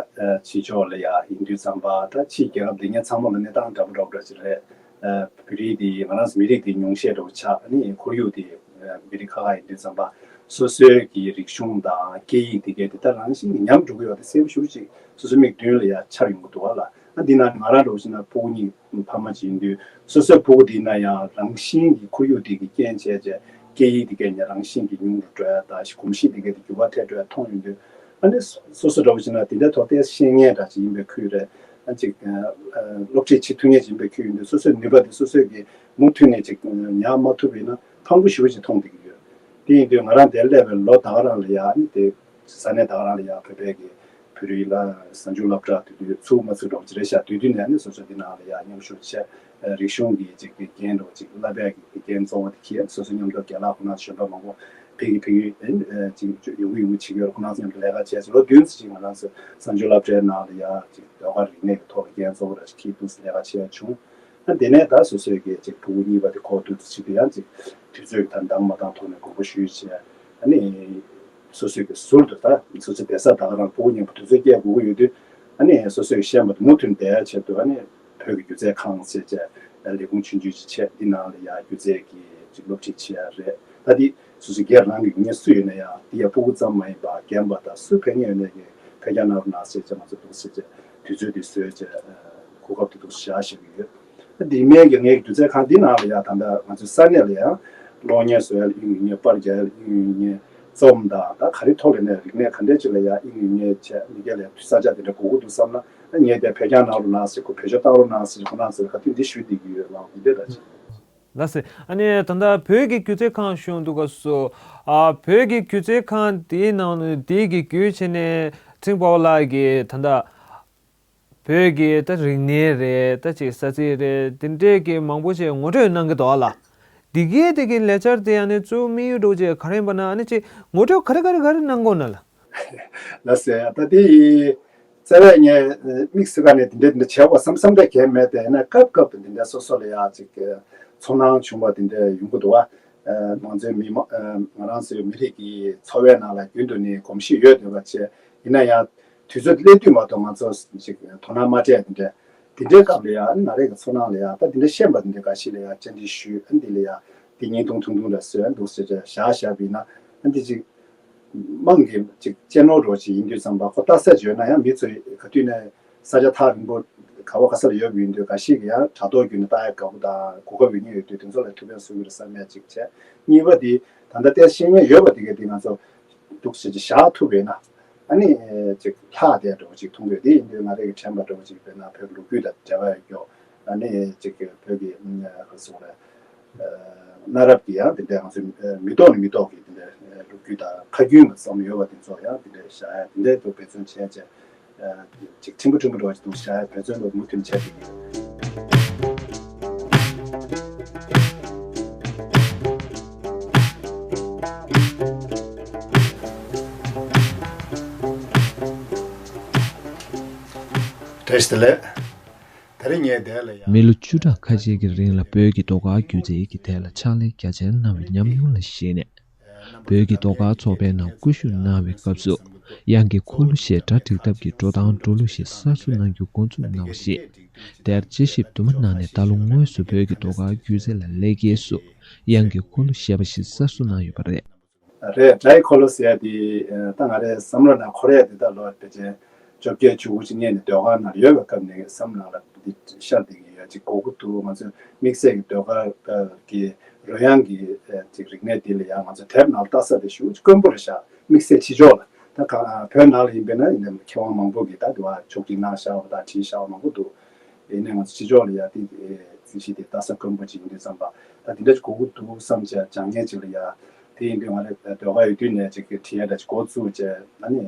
ཕྱི་ཕྱོགས་ལ་ཡ་ཡིན་དུས་ཙམ་པ། ད་ཕྱིའི་རྒྱལ་ཁབ་འདི་ཉིད་ཚང་མ་ལ་གནས་སྟངས་འདྲ་པོ་འདྲ་པོ་འདྲ་ཅིག་རེད། བོད་རིགས་འདི་ང་རང་ཚོ་མི་རིགས་འདི་ཉུང་ཤས་འདྲ་པོ་ཆགས། ཨ་ནི་ཁོར་ཡུག་འདི་མི་རིགས་ཁག་ཁག་ཡིན་དུས་ཙམ་པ། སོ་སོའི་གི་རིག་གཞུང་དང་སྐད་ཡིག་འདི་གའི་དེ་ལྟར་རང་བཞིན་ཉམས་འགྲོ་གི་ཡོད་དེ་གསལ་པོ་ཞེ་པོ་ཅིག་སོ་སོའི་མིག་མདུན་ལ་ཡ་འཆར་ཡོང་གི་འདུག་བ་ལ། ཨ་འདི་ན་ང་རང་འདྲ་པོ་ཞིག་ན་ཕྲུ་གུ་གཉིས་ཕ་མ་ཅིག་ཡིན་དུས། སོ་སོའི་ཕྲུ་གུ་འདི་ན་ཡང་རང་བཞིན་གྱི་ཁོར་ཡུག་འདི་གི་རྐྱེན་བྱས་བྱས་སྐད་ཡིག་འདི་གའི་ཉ་རང་བཞིན་གྱི་ཉུང་རུ་འགྲོ་ཡ་དང་། གོམས་གཤིས་འདི་གའི་དེ་འགྱུར་བ་ཐེབས་འགྲོ་ཡ་མཐོང་ཡོང་དུས། ཨ་ནི་སོ་སོ་འདྲ་པོ་ཞིག་ན་དེ་འདྲའི་ཐོག་ཏོག་ཙམ་ཤེས་མཁན་འདྲ་ཅིག་ཡིན་པའི་ཁུལ་རེད། ཨ་ཅིག་སློབ་ཁྲིད་བྱེད་ཐུབ་མཁན་ཅིག་ཡིན་པའི་ཁུལ་ཡིན་དུས། སོ་སོའི་ནུས་པ་དེ་སོ་སོས་ཀྱིས་མུ་མཐུད་ནས་ཅིག་ཉར་མ་ཐུབ་པ་ཡིན་ན་ཕངས་པོ་ཞེ་པོ་ཅིག་མཐོང་བསྡད་ཀྱི་ཡོད། དེ་ཡིན་དུས་ང་རང་འདིར་སླེབས་པའི་ལོ་ད་ག་རང་ལ་ཡ། ཨ་ནི་དེ་ས་གནས་ད་ག་རང་ལ་ཡ་བོད་པའི་གི་བོད་རིགས་ལ་གཟའ་མཇུག་སློབ་གྲྭ་དེ་དུས་ཚུགས་མ་ཚུགས་འདྲ་པོ་ཅིག་རེད་ཤག་དེ་དུས་ནས་ཨ་ནི་སོ་སོ་འདི་ནང་ལ་ཡ་མཉམ་ཞུགས་བྱས། རིག་གཞུང་གི་ཅིག་གི་འགན་འདྲ་པོ་ཅིག་བསླབ་པའི་གི་འགན་གཙོ་བོ་དེ་འཁྱེར། སོ་སོ་མཉམ་དུ་རྒན་ལགས་ཁོང་རྣམ་གཞོན་པ་མང་པོ་ཕེབས་ཀྱི་ཕེབས་ཀྱི་ཡིན། ཅིག་ཡོང་གི་ཡོང་གི་བྱེད་ཀྱི་ཡོད་རེད། ཁོང་རྣམ་ཚོ་མཉམ་དུ་ལས་ཀ་བྱས་ཚེ་ལོ་བདུན་ཙམ་ཅིག་ང་རང་ཚོ་གཟའ་མཇུག་སློབ་གྲྭའི་ནང་ལ་ཡ་ཅིག་ཟློས་གར་རིག་གནས་ཀྱི་ཐོག་ལ་འགན་གཙོ་བོ་འདྲ་ཞིག་འཁྱེར་འདུག་ཟེར་ལས་ཀ་བྱས་བྱུང་། ཨ་དེ་ནས་ད་སོ་སོའི་གི་ཅིག་ཕྲུ་གུ་གཉིས་པ་དེ་ཁོ་དུས་ཚོད་ཅིག་ཏུ་ཡང་ཅིག་དུས་ཚོད་ཀྱི་ད་འདང་མ་བཏང་ཐོག་ནས་དགོངས་པ་ཞུས་བྱས། ཨ་ནི་སོ་སོའི་གི་ཟུར་དུ་ད་སོ་སོའི་བསྡད་ས་ད་ག་རང་ཕྲུ་གུ་གཉིས་པ་དུས་ཚོད་སྐྱེལ་དགོས་ཀྱི་ཡོད་དུས། ཨ་ནི་སོ་སོའི་ཤེས་པ་དེ་མུ་མཐུད་བསྡད་ཡ་ཆེད་དུ། ཨ་ནི་བོད་ཀྱི་སྒྱུ་རྩལ་ཁང་ཟེར་བྱས་ལས་ཁུངས་ཆུང་ཆུང་ཅིག་ཕྱེ། འདི་ནང་ལ་ཡ་སྒྱུ་རྩལ་གྱི་ཅིག་སློབ་ཁྲིད་བྱེད་ཡ་རེད། ད་འདི་སོ་སོའི་སྒེར་རང་གི་ངོས་སུ་ཡོད་ན་ཡང་འདི་ཡ་ཕྲུ་གུ་ཙམ་མ་ཡིན་པ་རྒན་པ་དང་སུ་ཕེབས་མཁན་ཡོད་ནའི་གི་ཕེབས་རྒྱག་གནང་རོགས་གནང་ཟེར་བྱས་ང་ཚོ་འདུག་ཟེར་བྱས་དུས་ཚོད་འདི་བཟོས་བྱས་གོ་སྐབས་འདི་འདུག་བཞག་བཞག་གི་ཡོད། འདི་སྨན་གྱི་ངའི་སྒྱུ་རྩལ་ཁང་འདི་ནང་ལ་ཡ་ད་ལྟ་ང་ཚོའི་ས་གནས་ལ་ཡང་གློག་བརྙན་བཟོ་ཡ་ལ་དབྱིངས་ཡོད་མཁན། པར་རྒྱག་ཡ་ལ་དབྱིངས་ཡོད་མཁན། རྩོམ་དང་ད་ག་རེ་ཐོག་ལ་ནས་རིག་གནས་ག་འདྲས་ཅིག་ལ་ཡ་དབྱིངས་ཡོད་མཁན་བྱས། མི་སྒེར་ལ་ས་ཆ་དེ་འདྲ་དགོས་མཁོ་འདུག་བསམ་ན། ངས་དེ་ཕེབས་རྒྱག་གནང་རོགས་གནང་ཟེར། ཁོ་བེད་སྤྱོད་བཏང་རོགས་གནང་ཟེར། ཁོ་རང་ཚོས་ག་དུས་འདི་ཞུ་བསྡད་ཀྱི་ཡོད་ལགས། འདི་འདྲས་ད་ཅིག་ལགས་སེ། ཨ་ནི་ད་ལྟ་བོད་ཀྱི་སྒྱུ་རྩལ་ཁང་ཞུ་འདུག་ག་སོ། ཨ་བོད་ཀྱི་སྒྱུ་རྩལ་ཁང་དེའི་ནང་ནས་དེ་གི་བརྒྱུད་བྱས་ནས་ཚེ་རིང་འབའ་བ་ལགས་ཀྱིས་ད་ལྟ་བོད་ཀྱི་ད་རིག་གནས་རེད། ད་ཅིག་ས་ཚིགས་རེད། དེ་འདྲས་ཀྱི་མང་པོ་ཞིག་ངོ་སྤྲོད་གནང་གི་འདུག་ཨ་ལགས། འདི་གའི་དེ་གི་ལས་འཆར་དེ་ཨ་ནི་གཙོ་བོ་དམིགས་ཡུལ་འདྲ་པོ་ཅིག་ག་རེ་ཡིན་པ་ན། ཨ་ནི་ཅིག་ངོ་སྤྲོད་ག་རེ་ག་རེ་ག་རེ་གནང་དགོས་ན་ལགས། ལགས་སེ། ད་དེ་ཡི་རྩ་བའི་ངས་དམིགས་སུ་བཀར་ནས་དེ་འདྲས་དེ་འདྲས་བྱེད་དགོས་བསམ་བསམ་འདྲ་གང་ཡང་མེད་དེ། ཡིན་ན་སྐབས་སྐབས་དུ་དེ་འདྲས་སོ་སོ་ལ་ཡ་ཅིག་ཚོར་སྣང་བྱུང་བ་དེ་འདྲས་ཡོང་གི་འདུག་བ། ང་ཚོའི་མི་མང་ང་རང་ཚོའི་མི་རིགས་ཀྱི་འཚོ་བའི་ནང་ལ་རྒྱུན་དུ་ནས་གོམས་གཤིས་ཡོད་བསྡད་པ་བྱས། ཡིན་ན་ཡང་དུས་ཚོད་སླེབས་དུས་མ་གཏོགས་ང་ཚོ་ཅིག་དོ་སྣང་མ་སྤྲད་དེ་འདྲས། དེ་འདྲའི་སྐབས་ལ་ཡ་ང་རང་གི་ཚོར་སྣང་ལ་ཡ་ད་དེ་འདྲ་ཤེས་པ་དེ་འདྲ་འགའ་ཞིག་ལ་ཡ་བཅར་འདྲི་ཞུས། ཨ་འདི་ལ་ཡ་དེ་བརྙན་ཐུང་ཐུང་ཐུང་འདྲ་བཟོས་འདུག་ཟེར་བྱས་བཞག་བཞག་པ་ཡིན་ན། ཨ་འདི་ཅིག་དམངས་ཀྱི་ཅིག་གཅེས་ནོར་འདྲ་ཅིག་ཡིན་དུས་ཙམ་པ། ཁོ་ལྟ་ས་ཅིག་ཡོད་ན་ཡང་མི་ཚོས་ག་དུས་ནས་ས་ཆ་ཐག་རིང་པོ་ག་བ་ག་ས་ལ་ཡོད་པ་ཡིན་དུས། འགའ་ཞིག་གིས་ཡང་དྲ་ཐོག་བརྒྱུད་ནས་ལྟ་ཡ་དགའ་པོ་དང་གོ་སྐབས་ཡོད་མཁན་ཡོད་དུས། དེ་ཚོ་ལ་ཐུགས་ཕན་གསོས་ཀྱི་རེད་བསམ་ཡ་ཅིག་བྱས། གཉིས་པ་དེ་ད་ལྟ་ཏོག་ཙམ་ཤེས་མཁན་ཡོད་པ་དེ་གས་དེ་ང་ཚོ་ འདུག་ཟེར་གྱི་བཞག་ཐུབ་པས་ན། ཨ་ནི་ཅིག་ལྷག་བསྡད་འགྲོ་བ་ཅིག་མཐོང་གི་ཡོད། དེ་ཡིན་དུས་ང་རང་གི་དྲན་པ་འགྲོ་བ་ཅིག་དཔེར་ན་བོད་ལོ་རྒྱུས་དང་འབྲེལ་བ་ཡོད་རྒྱུ། ཨ་ནི་ཅིག་བོད་ཀྱི་ག་ཟེར་རེད། གནའ་རབས་ཀྱི་ཡང་དེ་འདྲའི་ང་ཚོའི་མི་ཐོག་ནས་མི་ཐོག་གི་དེ་འདྲའི་ལོ་རྒྱུས་དང་ཁ་རྒྱུན་ལ་བསམ་ཡོད་པ་དེ་ཚོ་ཡང་དེ་འདྲའི་བཞག་ཡ་དེ་འདྲའི་འདུག་འབད་བརྩོན་བྱས་བྱས། ཅིག་ཕྲན་བུ་ཕྲན་བུ་འགྲོ་བ་ཅིག་འདུག་བཞག་ཡ་འབད་བརྩོན་ལ་མུ་མཐུད་བྱས་བསྡད་ཀྱི་ཡོད། བཀྲ་ཤིས་བདེ་ལེགས། ད་རེས་ངས་འདིར་ལ་ཡང་། མི་ལོ་བཅུ་ཕྲག་ཁ་ཤས་ཀྱི་རིང་ལ་བོད་ཀྱི་ཟློས་གར་སྒྱུ་རྩལ་གྱི་ཐད་ལ་ཕྱག་ལས་རྒྱ་ཆེར་གནང་བའི་ཉམས་མྱོང་ལ་གཞིགས་ནས། བོད་ཀྱི་ཟློས་གར་ཚོགས་པའི་ནང་སྐུ་བཞུགས་གནང་བའི་སྐབས་སུ། དབྱངས་ཀྱི་འཁོར་ལོ་ཞེས་སྒྲ་སྒྲིག་ཐབས་ཀྱི་འགྲོ་སྟངས་འགྲོ་ལུགས་ཤིག་གསར་བཟོ་གནང་རྒྱུ་འགོ་འཛུགས་གནང་བ་ཞིག་དེར་དཔྱད་ཞིབ་དུ་མ་གནང་ནས་ད་ལོ་དངོས་སུ་བོད་ཀྱི་ཟློས་གར་སྒྱུ་རྩལ་ལ་ལེགས་སྐྱེས་སུ་དབྱངས་ཀྱི་འཁོར་ལོ་ཞེས་པ་ཞིག་གསར་བཟོ་གནང་ཡོད་པ་རེད། རེད། སྒྲ་ཡི་འཁོར་ལོ་ཟེར་ཡ་དེ་ད་ང་རའི་བསམ་བློ་ནང་འཁོར་ཡ་དེ་ད་ལོ་ཕལ་ཆེར་བཅོ་བརྒྱད་བཅུ་དགུ་ཅིག་སྔོན་ནས་ཟློས་གར་ནང་ཡོད་པའི་སྐབས་ནས་བསམ་ནང་ལ་འདི་ཤར་བསྡད་ཀྱི་ཡོད། ཅིག་གོ་གི་འདུག་ང་ཚོའི་དམིགས་བསལ་གྱི་ཟློས་གར་གྱི་རོལ་དབྱངས་ཀྱི་ཅིག་རིག་གནས་འདི་ལ་ཡང་ང་ཚོ་དེབ་ནང་ལ་ལྟ་ས་དེ་ཞེ་པོ་དཀོན་པོ་རེད་ཤག་དམིགས་བསལ་ཕྱི་ཕྱོགས་ལ། ད་ག་བོད་ནང་ལ་ཡིན་པས་ན་ཡིན་ནའི་མཁས་དབང་མང་པོ་གིས་ད་དེ་བ་ཕྱོགས་སྒྲིག་གནང་བཞག་པ་དང་བྲིས་བཞག་པ་མང་པོ་འདུག་ཡིན་ནའི་ང་ཚོ་ཕྱི་ཕྱོགས་ལ་ཡ་དེ་རྩིས་གཞི་དེ་ལྟ་ས་དཀོན་པོ་ཅིག་ཡིན་དུས་ཙམ་པ། ད་དེ་འདྲ་ཅིག་དགོས་ཀྱི་འདུག་བསམ་བྱས་སྦྱང་མཁན་ཅིག་ལ་ཡ། དེ་ཡིན་དུས་ང་རེ་ཟློས་གར་ཡོད་དུས་ནས་ཅིག་གི་བྲིས་ཡ་འདྲ་ཅིག་འགོ་བཙུགས་བྱས་ཨ་ནི་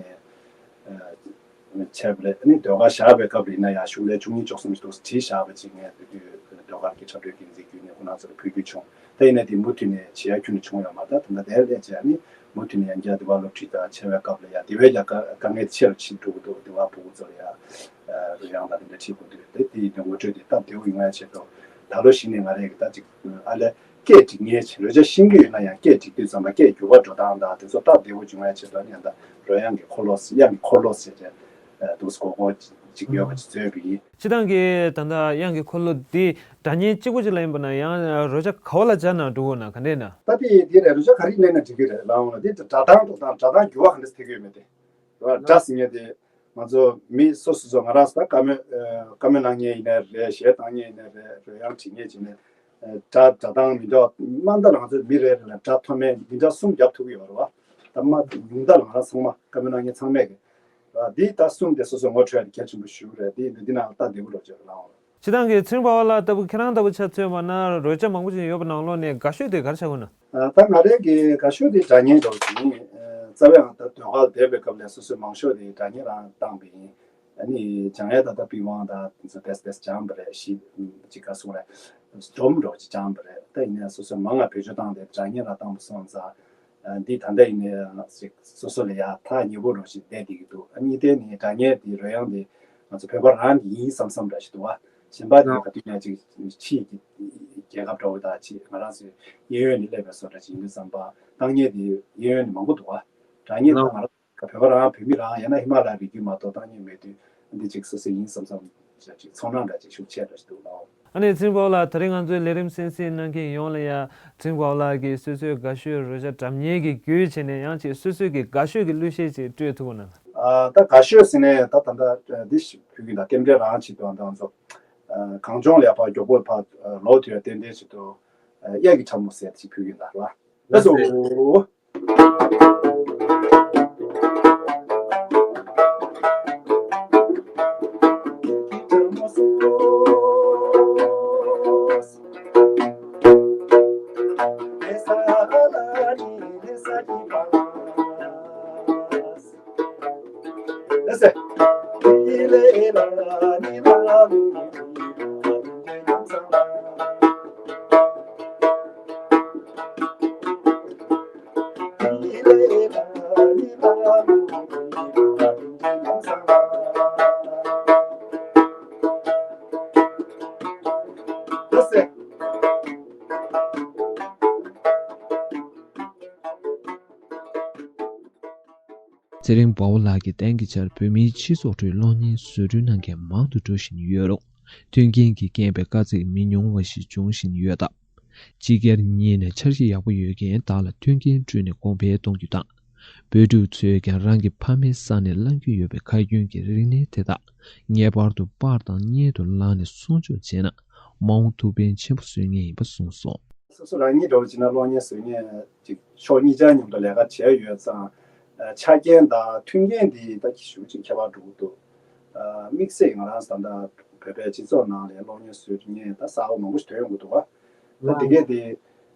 བྱས་པ་རེད། ཨ་ནི་ཟློས་གར་བཞག་པའི་སྐབས་རེད་ན་ཡ་གཞུང་ལས་བཅུ་གཉིས་བཅུ་གསུམ་ཞིག་འདུག་བྲིས་བཞག་པ་ཅིག་ངས་དེ་དུས་ཟློས་གར་གྱི་འཁྲབ་སྟོན་འགན་འཛིན་བརྒྱུད་ནས་ཁོང་རྣམ་ཚོ་ལ་ཕུལ་རྒྱུ་བྱུང་། ད་ཡིན་ནའི་དེ་མུ་མཐུད་ནས་བྱེད་ཡ་ཁྱོན་ནས་བྱུང་ཡོད་མ་རེད། ད་ད་ལྟ་དེར་སླེབས་བྱས་ཨ་ནི་མུ་མཐུད་ནས་ཡང་བསྐྱར་དེ་བ་སློབ་ཁྲིད་དང་བྱེད་པའི་སྐབས་ལ་ཡ་དེ་བས་ཀྱང་དཀའ་དཀའ་ངལ་ཆེ་རུ་ཕྱིན་འགྲོ་གི་འདུག་དེ་བ་ཕྲུ་གུ་ཚོ་ལ་ཡ་རོལ་དབྱངས་དང་དེ་འདྲ་ཁྲིད་དགོས་འདུག་དེ་དེ་ཡིན་དུས་ངོ་སྤྲོད་དེ་སྟབས་བདེ་བོ་ཡོང་ཡ་ཆེད་དུ་ད་ལོ་གཞི་ནས་ང་རེ་གི་ད་ཅིག་ཨ་ལས། སྐད་སྒྲིག་མཁན་ཅིག་རོལ་ཆ་ཤེས་ཀྱི་ཡོད་ན་ཡང་སྐད་སྒྲིག་དུས་ཙམ་པ་སྐད་འགྱུར་བ་འགྲོ་སྟངས་དང་དེ་ཚོ་སྟབས་བདེ་བོ་བྱུང་ཡ་ཆེད་དུ་ཨ་ནི་ཡང་ད་རོལ་དབྱངས་ཀྱི་འཁོར་ལོ་དབྱངས་ཀྱི་འཁོར་ལོ་ཟེར་ཏེ་འདུག་སེ་གོ་གོ་ཅིག་ཡོད་པ་ཅིག་བཟོས་པ་ཡིན། སྤྱིར་བཏང་གི་ད་ལྟ་དབྱངས་ཀྱི་འཁོར་ལོ་འདི་སྒྲ་སྙན་གཅིག་པོ་ཅིག་ལ་ཡིན་པ་ན་ཡང་རོལ་ཆ་ག་བ་ལ་སྦྱར་ན་འགྲིག་གོ་ན་ག་འདྲས་ན། ད་དེ་དེ་རེད། རོལ་ཆ་ག་རེ་ལེན་ན་འགྲིག་གི་རེད། ལའང་ལ་དེ་སྒྲ་གདངས་འགྲོ་སྟངས་སྒྲ་གདངས་འགྱུར་བ་ག་འདྲས་ཐེབས་ཀྱི་ཡོད་མེད་དེ། སྒྲ་ཟེར་མཁན་དེ་ང་ཚོ་མི་སོ་སོ་སོ་ང་རང་ཚོ་ད་བཀའ་མོལ་ཨ་བཀའ་མོལ་གནང་མཁན་ཡིན་ནའི་རེད། གཞས་བཏང་མཁན་ཡིན་ནའི་རེད། རོལ་དབྱངས་བྲིས་མཁན་ཡིན་ནའི་སྒྲ་སྒྲ་གདངས་མི་འདྲ་བ་དམའ་མཐའ་ལ་ང་ཚོ་མི་རེ་རེ་ལ་སྒྲ་མཐོ་དམན་མི་འདྲ་གསུམ་བརྒྱབ་ཐུབ་ཀྱི་ཡོད་རེད་བ། ད་དམའ་ཉུང་མཐའ་ལ་ང་རང་ཚང་མ་བཀའ་མོལ་གནང་མཁན་ཚང་མས་ཀྱི་འདི་ད་གསུམ་དེ་སོ་སོ་ངོ་འཕྲོད་ཡ་དེ་གལ་ཆེན་པོ་ཞིག་རེད། འདི་འདི་འདི་ནང་ལ་ལྟ་བདེ་པོ་རོགས་བྱེད་རོགས་གནང་། སྤྱིར་བཏང་གི་ཚེ་རིང་དཔའ་བོ་ལགས་ལྟ་བུ་ཁྱེད་རང་ལྟ་བུ་ཆ་མཚོན་པ་ན་རོལ་ཆ་མང་པོ་ཅིག་ཡོད་པ་ནང་ལོགས་ནས་དགའ་ཤོས་དེ་ག་རེ་ཆགས་ཀྱི་ཡོད་ན། ད་ང་རའི་གི་དགའ་ཤོས་དེ་སྒྲ་སྙན་འདྲ་བོ་ཅིག་ཡིན། རྩ་བའི་ང་ད་ཟློས་གར་བསྡད་པའི་སྐབས་ལ་སོ་སོའི་མང་ཤོས་དེ་སྒྲ་སྙན་རང་བཏང་བ་ཡིན། ཨ་ནི་སྦྱང་ཡས་ད་ལྟ་པི་ཝང་དང་དེ་ཚོ་ཏོག་ཙམ་ཏོག་ཙམ་སྦྱངས་པ་རེད། གཞས་ཅིག་ག་རེ་ཟེར་དགོས་རེད། སྒྲོམ་འདྲ་བོ་ཅིག་སྦྱངས་པ་རེད། ད་ཡིན་ནའི་སོ་སོའི་མང་ང་བེད་སྤྱོད་བཏང་སྟེ་སྒྲ་སྙན་རང་བཏང་པ་སོང་ཙང་། འདི་ད་ལྟ་ཡིན་ནའི་ཅིག་སོ་སོ་ལ་ཡ་ཐག་ཉེ་པོ་རང་ཞིག་བསྡད་བསྡད་ཀྱི་འདུག་ཨ་གཉིས་དེ་ནི་སྒྲ་སྙན་འདི་རོལ་དབྱངས་འདི་ང་ཚོ་བོད་པ་རང་གི་ཡིན་བསམ་བསམ་འདྲ་ཞིག་འདུག་བ། གཞན་པ་ནི་ག་དུས་ནས་ཅིག་ཕྱིའི་རྒྱལ་ཁབ་འདྲ་བོ་དང་ཅིག་ང་རང་ཚོའི་གཡས་གཡོན་ནས་སླེབས་པའི་བཟོ་འདྲ་ཅིག་ཡིན་དུས་ཙམ་པ་བཏང་མཁན་འདི་གཡས་གཡོན་ནས་མང་པོ་འདུག་བ། སྒྲ་སྙན་ད་ང་རང་བོད་པ་རང་བོད་མི་རང་ཡང་ན་ཧི་མ་ལ་ཡའི་རི་རྒྱུད་མ་གཏོགས་བཏང་མཁན་མེད་དུས་འདི་ཅིག་སོ་སོ་ཡིན་བསམ་བསམ་ཅིག་ཚོར་སྣང་འདྲ་ཅིག་ཤུགས་ཆེ་འདྲ་ཞིག་འདུག་ལགས། ཨ་ནི་ཚེ་རིང་དཔའ་བོ་ལགས་ད་རིང་ང་ཚོའི་ལས་རིམ་གསན་གཟིགས་གནང་མཁན་ཡོངས་ལ་ཡ་ཚེ་རིང་དཔའ་བོ་ལགས་ཀྱིས་སོ་སོའི་དགའ་ཤོས་རོལ་ཆ་སྒྲ་སྙན་གྱི་བརྒྱུད་བྱས་ནས་ཡང་ཅིག་སོ་སོའི་གི་དགའ་ཤོས་ཀྱི་གླུ་གཞས་ཅིག་སྤྲོད་ཐུབ་ན། ད་དགའ་ཤོས་ཟེར་ནས་ད་ད་ལྟ་འདི་ཞིག་ཕུལ་གྱི་འདུག་རྟེན་འབྲེལ་རང་ཆེད་དུ་ད་ང་ཚོ་གངས་ལྗོངས་ལ་ཡ་ཕར་མགྱོགས་པོ་ཕར་ལོག་ཐུབ་ཡ་ཏན་ཏན་ཆེད་དུ་གཡག་གི་ཁྲ་མོ་ཟེར་ཅིག་ཕུལ་གྱི་འདུག་ལ། ལགས་སོ། ཚེ་རིང་དཔའ་བོ་ལགས་ཀྱིས་གཏན་གྱི་ཆར་བོད་མིའི་སྤྱི་ཚོགས་ཁྲོད་གློག་བརྙན་བཟོ་སྐྲུན་གནང་མཁན་མང་དུ་འགྲོ་བཞིན་ཡོད་རུང་། མཐུན་རྐྱེན་གྱི་རྐྱེན་པས་དཀའ་ཚེགས་མི་ཉུང་བ་ཞིག་འབྱུང་བཞིན་ཡོད་སྟབས། སྤྱི་སྒེར་གཉིས་ནས་འཆར་གཞི་ཡག་པོ་ཡོད་མཁན་དག་ལ་མཐུན་རྐྱེན་བསྐྲུན་ནས་གོང་འཕེལ་གཏོང་རྒྱུ་དང་། བོད་ཕྲུག་ཚོས་ཀྱང་རང་གི་ཕ་མའི་ས་ནས་བླངས་རྒྱུ་ཡོད་པའི་ཁ་རྒྱུན་གྱི་རིག་གནས་དེ་དག་ངེས་པར་དུ་པར་དང་བརྙན་དུ་བླངས་ནས་སྲུང་སྐྱོབ་བྱས་ན་མ་འོངས་ཐུགས་ཕན་ཆེན་པོ་གསོས་ངེས་ཡིན་པ་གསུངས་སོང་། སོ་སོ་རང་ཉིད་འདྲ་བོ་བྱས་ན་གློག་བརྙན་བཟོ་མཁན་ཅིག་ཕྱོགས་གཉིས་ཆ་མཉམ་དུ་ལས་ཀ་བྱས་ཡོད་ཙང་ ཆ་རྐྱེན་དང་མཐུན་རྐྱེན་འདི་ད་ཞུ་ཅིག་ཁྱད་པར་འགྲོ་གི་འདུག་དམིགས་བསལ་ང་རང་ད་ལྟ་བོད་པའི་སྤྱི་ཚོགས་ནང་ལ་གློག་བརྙན་བཟོ་མཁན་ད་གསར་པ་མང་པོ་ཞིག་ཐོན་ཡོང་གི་འདུག་བ། ད་དེ་གས་དེ་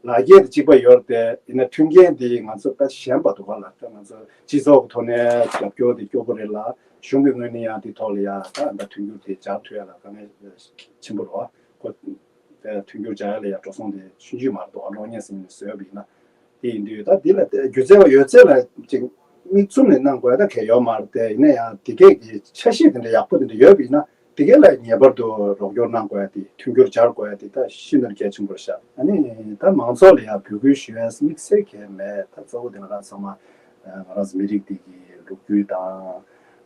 ལག་འཁྱེར་དེ་གཅིག་པ་ཡོད་རེད་དེ། ཡིན་ན་མཐུན་རྐྱེན་དེ་ང་ཚོ་དཔེ་ཞན་པ་འདུག་ག་ལ། ད་ང་ཚོ་སྤྱི་ཚོགས་ཀྱི་ཐོག་ནས་རྒྱབ་སྐྱོར་དེ་སྐྱོ་པོ་རེད་ལ། གཞུང་གི་ངོས་ནས་ཡང་དེ་ཐོག་ལ་ཡང་ད་ད་མཐུན་འགྱུར་དེ་སྦྱར་ཐུབ་ཡ་ལ་དཀའ་ངལ་ཆེན་པོ་རེད་བ། ཁོ་དེ་མཐུན་འགྱུར་སྦྱར་ཡ་ལ་ཡང་འགྲོ་སོང་དེ་ཆུང་ཆུང་མ་རེད་འདུག་ག། གློག་བརྙན་ཟིན་ནས་བཟོས་པ་ཡིན་ན། དེ་ཡིན་དུས་ད་འདི་ལ་སྒྱུ་རྩལ་བ་ཡོད་ཚད་ལ་ཅིག་མིག་བཙུམ་ནས་གནང་དགོས་ད་གལ་ཡོད་མ་རེད་དེ། ཡིན་ན་ཡང་དེ་གས་ཀྱི་འཆར་གཞི་དེ་འདྲ་ཡག་པོ་དེ་འདྲ་ཡོད་པ་ཡིན་ན། དེ་གས་ལ་ངེས་པར་དུ་རོགས་སྐྱོར་གནང་དགོས་ཡ་དེ། མཐུན་འགྱུར་སྦྱར་དགོས་ཡ་དེ་ད་ཤིན་ཏུ་གལ་ཆེན་པོ་རེད་ཤག། ཨ་ནི་ད་མང་ཚོགས་ལ་ཡང་འབོད་སྐུལ་ཞུ་ཡ་དམིགས་བསལ་གང་ཡང་མེད། ད་གཙོ་བོ་དེ་ང་རང་ཚང་མ་ང་རང་ཚོ་མི་རིགས་འདི་གི་ལོ་རྒྱུས་དང་།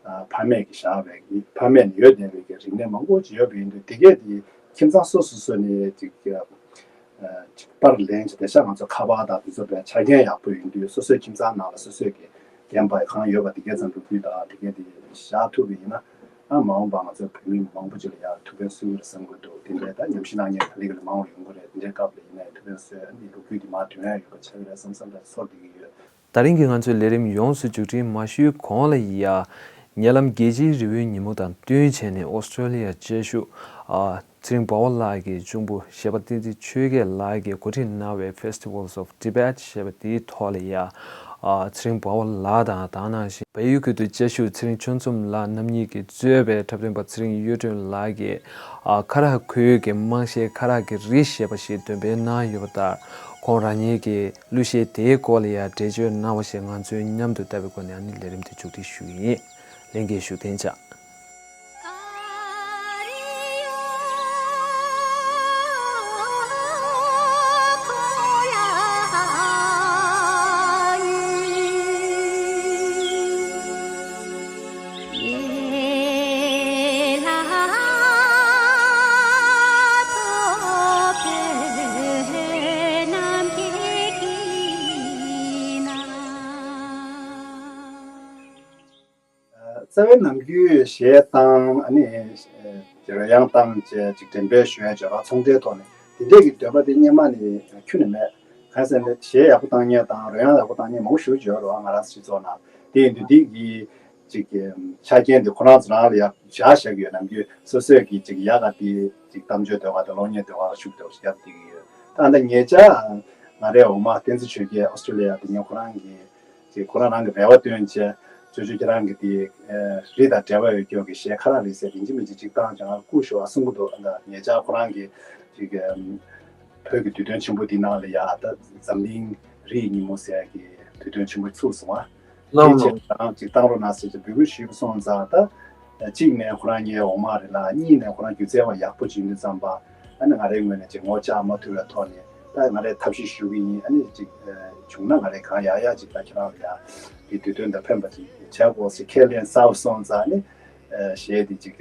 ཕ་མེས་ཀྱིས་བཞག་པའི་གི་ཕ་མེས་ནས་ཡོད་བསྡད་པའི་གི་རིག་གནས་མང་པོ་ཅིག་ཡོད་པ་ཡིན་དུས། དེ་གས་དེ་ཁྱིམ་ཚང་སོ་སོ་སོ་ནས་ཅིག་ཅིག་པར་ལེན་བྱས། དེང་སང་ང་ཚོ་ཁ་པར་དང་དེ་ཚོ་བས་ཆ་རྐྱེན་ཡག་པོ་ཡིན་དུས། སོ་སོའི་ཁྱིམ་ཚང་ནང་ལ་སོ་སོས་ཀྱི་རྒན་པ་གང་ཡོད་པ་དེ་གས་ཙམ་ལོ་རྒྱུས་དང་དེ་གས་དེ་བཞག་ཐུབ་པ་ཡིན་ན། ཨ་མ་འོངས་པ་ང་ཚོ་བོད་མི་མང་པོ་ཅིག་ལ་ཡང་ཐུགས་ཕན་གསོས་ཀྱི་རེད་བསམ་གྱི་འདུག། དེ་འདྲའི་ད་ཉམས་ཞིབ་གནང་མཁན་ག་ལེ་ག་ལེ་མང་བ་ཡོང་གི་རེད། དེ་འདྲའི་སྐབས་ལ་ཡིན་ནའི་ཐུགས་ཕན་གསོས། ཨ་ནི་ལོ་རྒྱུས་དེ་མར་ཐོན་ཡ་ཡོད་པ་ཆགས་ཀྱི་རེད་བསམ་བསམ་འདྲ་ཚོར་བསྡད་ཀྱི་ཡོད། ད་རིང་གི་ང་ཚོའི་ལས་རིམ་ཡོངས་སུ་མཇུག་སྒྲིལ་མ་ཞུས་གོང་ལ་ཡ། ཉེ་ལམ་རྒྱལ་སྤྱིའི་རི་བོའི་ཉིན་མོ་དང་བསྟུན་བྱས་ནས་ཨོ་སི་ཀྲོ་ལི་ཡ་བཅའ་བཞུགས། ཨ། ཚེ་རིང་འབའ་བ་ལགས་ཀྱི་གཅུང་པོ་གཞས་པ་བསྟན་འཛིན་ཆོས་རྒྱལ་ལགས་ཀྱིས་འགོ་ཁྲིད་གནང་བའི་Festivals of Tibet ཞེས་པ་དེའི་ཐོག་ལ་ཡ། ཨ། ཚེ་རིང་འབའ་བ་ལགས་དང་། དེ་ནང་བཞིན་བལ་ཡུལ་ཁུལ་དུ་བཅའ་བཞུགས་ཚེ་རིང་ཆོས་འཛོམས་ལགས་རྣམ་གཉིས་ཀྱིས་གཙོས་པའི་འཁྲབ་སྟོན་པ་ཚེ་རིང་གཡུ་སྒྲོན་ལགས་ཀྱིས། ཨ། ཁ་རག་ཁུལ་གྱི་དམངས་གཞས་ཁ་རག་གི་རི་ཞེས་པ་ཞིག་འདོན་སྤེལ་གནང་ཡོད་པ་ལྟར། ཁོང་རང་ཉིད་ཀྱིས་གླུ་གཞས་དེའི་སྐོར་ལ་ཡང་འགྲེལ་བརྗོད་གནང་བ་ཞིག་ང་ཚོས་མཉམ་དུ་བལྟ་བའི་སྒོ་ནས་ཨ་ནི་ལས་རིམ་དེ་མཇུག་སྒྲིལ་ཞུ་གི་ཡིན། ལྷན་རྒྱས་བཞུགས་གདན་འཇགས། རྩ་བའི་ནམ་རྒྱུན་གཞས་བཏང་། ཨ་ནི་རོལ་དབྱངས་བཏང་བྱས་ཅིག་འགྲེམས་སྤེལ་ཞུ་ཡ་བྱས་རོགས། ཚོང་འབྲེལ་ཐོག་ནས་དེ་འདྲས་ཀྱི་འདོད་པ་དེ་སྔོན་མ་ནས་ཁྱོན་ནས་མེད། གང་ཟེར་ན་གཞས་ཡག་པོ་བཏང་མཁན་དང་རོལ་དབྱངས་ཡག་པོ་བཏང་མཁན་མང་པོ་ཞེ་པོ་ཅིག་ཡོད་རེད་བ། ང་རང་སྤྱི་ཚོགས་ནང་། དེ་ཡིན་དུས་འདི་གི་ཅིག་གི་ཆ་རྐྱེན་དེ་ཁོ་རང་ཚོ་རང་ལ་ཡག་བཞག་བཞག་གི་ཡོད། ནམ་རྒྱུན་སོ་སོས་ཀྱི་ཅིག་ཡག་ག་དེ་ཅིག་གཏམ་བརྗོད་ཟློས་གར་དང་གློག་བརྙན་ཟློས་གར་ཤུགས་ཆེ་བ་ཞིག་རྒྱབ་བསྡད་ཀྱི་ཡོད། ད་ཨ་ད་ཉེ་ཆར་ང་རའི་འོག་མ་བསྟན་འཛིན་ཆོས་རྒྱལ་ཨོ་སི་ཀྲོ་ལི་ཡ་དེ་ཉིད་ཁོ་རང་གིས་ཅིག་ཁོ་རང་རང་གི་རེ་བ་བཏོན་བྱས། ཅོ་ཅོ་ཁྱེད་རང་གི་དེ་རི་དང་འབྲེལ་བ་ཡོད་ཀྱོག་གི་གཞས་ཁ་རག་རེད་ཟེར། ཡིན་གཅིག་མིན་གཅིག་ཅིག་བཏང་བྱས་ང་བསྐུར་ཤོག་ཨ་གསུང་གི་འདུག། ཨ་ད་ཉེ་ཆར་ཁོ་རང་གིས་ཅིག་བོད་ཀྱི་དུས་སྟོན་ཆེན་པོ་འདི་ནང་ལ་ཡ་ད་འཛམ་གླིང་རིའི་ཉིན་མོ་ཟེར་གྱི་དུས་སྟོན་ཆེན་པོ་ཚུགས་སོང་ཨ། དེ་ལགས་ཆེད་དུ་རང་ཅིག་བཏང་རོགས་གནང་ཟེར་གྱི་འབོད་སྐུལ་ཞུས་པ་སོང་ཙང་། ད་གཅིག་ནས་ཁོ་རང་ངའི་འོག་མ་རེད་ལ། གཉིས་ནས་ཁོ་རང་སྒྱུ་རྩལ་བ་ཡག་པོ་ཅིག་ཡིན་དུས་ཙམ་པ། ཨ་ནི་ང་རའི་ངོས་ནས་ཅིག་ངོ་བཅར་མ་ཐུབ་པའི་ཐོག་ནས་ད་ང་རས་ཐབས་ཤེས་ཞུ་གི་ཡིན། ཨ་ནི་ཅིག་བྱུང་ན་ང་རས་གང་ཡག་ཡག་ཅིག་ད་ཁྱེད་རང་ལ་ཡ་དེ་དུས་སྟོན་དང་ཕན་པ་ཅིག་བྱ་དགོས་ཟེར་ཁས་ལེན་ཟ་བ་སོང་ཙང་། ཨ་ནི་གཞས་དེ་ཅིག་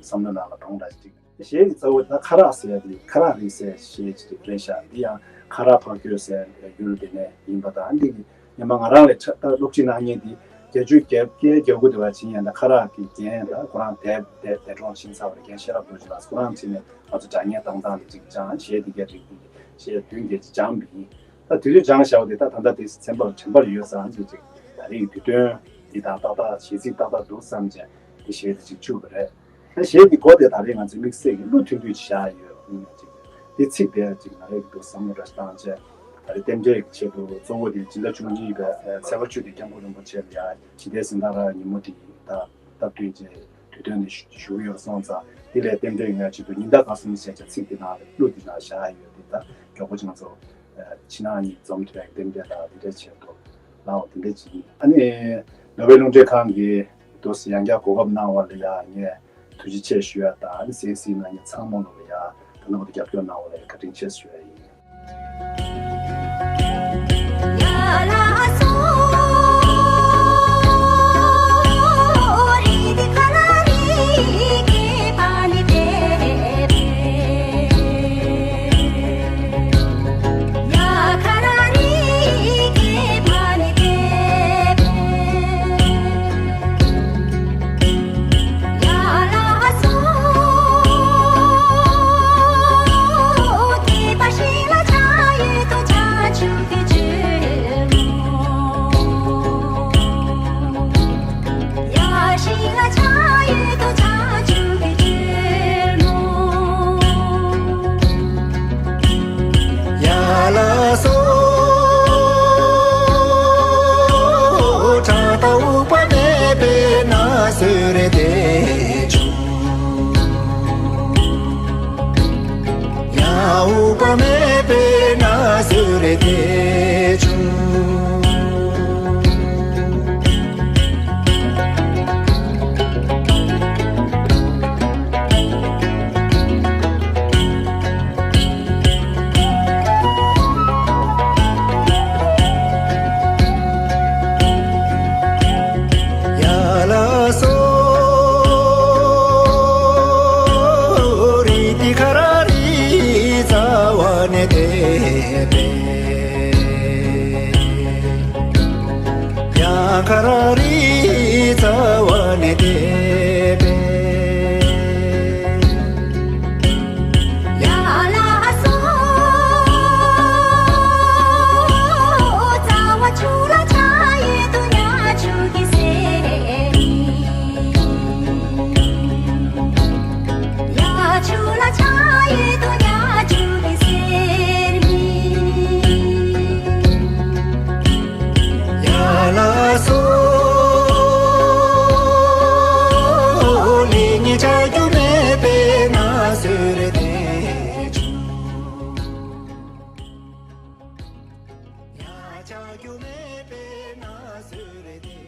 བསམ་བློ་ནང་ལ་གཏོང་འདྲ་ཅིག། གཞས་ཀྱི་རྩ་བོ་ད་ཁ་རག་ཟེར་ཡ་དེ། ཁ་རག་རེད་ཟེར་གཞས་ཅིག་རེད་ཤག། འདི་ཡང་ཁ་རག་ཕ་གིར་ཟེར་ཡུལ་དེ་ནས་ཡིན་པ་དང་། འདི་གི་ཉི་མ་ང་རང་ལས་ཕྲ་ད་སློབ་ཁྲིད་གནང་མཁན་དེ་བརྒྱད་ཅུ་གྱ་བརྒྱད་གྱ་དགུ་དེ་བ་ཕྱིན་ཡང་། ད་ཁ་རག་གི་རྒན་ད་ཁོ་རང་འདས་འདས་འདས་གྲོངས་ཕྱིན་ཚར་བ་རེད། རྒན་ཤེས་རབ་རྡོ་རྗེ་ལགས་ཁོ་རང་ཕྱིན་ནས་ང་ཚོ་སྒྲ་སྙན་བཏང་སྟངས་དེ་ཅིག་སྦྱངས། གཞས་འདི་ག་རིགས་འདི་གཞས་བདུན་བརྒྱད་ཅིག་སྦྱངས་པ་ཡིན། ད་དུས་ཚོད་སྦྱངས་བཞག་པ་དེ་ད་ད་ལྟ་དེ་ཚན་པར་དྲན་པར་ཡོད་ཙང་། འདི་ཅིག་ད་རེས་དུས་སྟོན་འདི་དང་ཏག་ཏག་གཞས་ཚིག་ཏག་ཏག་འདུག་བསམ་བྱས་འདི་གཞས་དེ་ཅིག་བཅུག་པ་རེད། ད་གཞས་ཀྱི་མགོ་དེ་ད་རེས་ང་ཚོས་དམིགས་བསལ་གྱི་གླུ་མཐུན་མཐུན་ཅིག་བཞག་ཡོད། ཅིག་འདི་ཚིག་དེ་ཅིག་ང་རེ་གི་འདུག་བསམ་བློ་འདྲ་ཞིག་བཏང་བྱས། ད་རེས་རྟེན་འབྲེལ་གྱི་ཆེད་དུ་གཙོ་བོ་དེ་སྦྱིན་བདག་བཅུ་གཉིས་པའི་ཚེ་དཔལ་ཆོས་སྡེ་སྐྱབས་མགོན་རིན་པོ་ཆེ་ལ་ཡ་ཞི་བདེའི་གཟེངས་རྟགས་རག་ཉིན་མོ་དེ་ད་སྟབས་བསྟུན་བྱས་དུས་སྟོན་དེ་ཞུ་གི་ཡོད་སོང་ཙང་། དེ་ལས་རྟེན་འབྲེལ་ཡོང་ཡ་ཆེད་དུ་ཉི་ཟླ་སྐར་གསུམ་ཟེར་བྱས་ཚིག་དེ་ནང་ལ་གླུ་དེ་ནང་བཞག་ཡོད། དེ་ད་མགྱོགས་པོ་ཅིག་ང་ཚོ་ཕྱི་ནང་གཉིས་འཛོམས་ཐུབ་ཡག་གི་རྟེན་འབྲེལ་དང་དེ་འདྲའི་ཆེད་དུ་ལའོ། དེ་འདྲ་ཅིག་ཡིན། ཨ་ནི་ནོར་ཝེ་རླུང་འཕྲིན་ཁང་གིས་དུས་སུ་ཡང་བསྐྱར་གོ་སྐབས་གནང་བ་ལ་ཡང་ངས་ཐུགས་རྗེ་ཆེ་ཞུ་ཡ་དང་། ཨ་ནི་གསན་གཟིགས་གནང་མཁན་ཚང་མ་ལ་ཡང་ད་ནང་བར་དུ་རྒྱབ་སྐྱོར་གནང་བ་ལ་ཡང་བཀའ་དྲིན་ཆེ་ཞུ་ཡ་ཡིན། ཟེར་དེ་བྱུང་། ཡང་འུག་པ་མེད་པའི་ན་ཟེར་དེ་བྱུང་། ཡ་ལ་སོ། རི་ཏི་ཁ་ར་རི་རྩ་བ་ནས་དེད་པས། ཡ་ཁ་ར་རི་རྩ་བ་ནས་དེད་པས། ཡ་ལ་སོ། རྩ་བ་ཆུ་ལ་ཆ་ཡི་དུ་ཉ་ཆུ་གི་སེ་ནི། ཡ་ཆུ་ལ་ཆ་ཡི་དུ་ཉ་ཆུ་གི་སེ་ནི། ཡ་ལ་སོ། ལི་ཉི་ཆ་རྒྱུ་མེད་པའི་ན་ཟེར་དེ་བྱུང་། ཡ་ཆ་རྒྱུ་མེད་པའི་ན་ཟེར་དེ་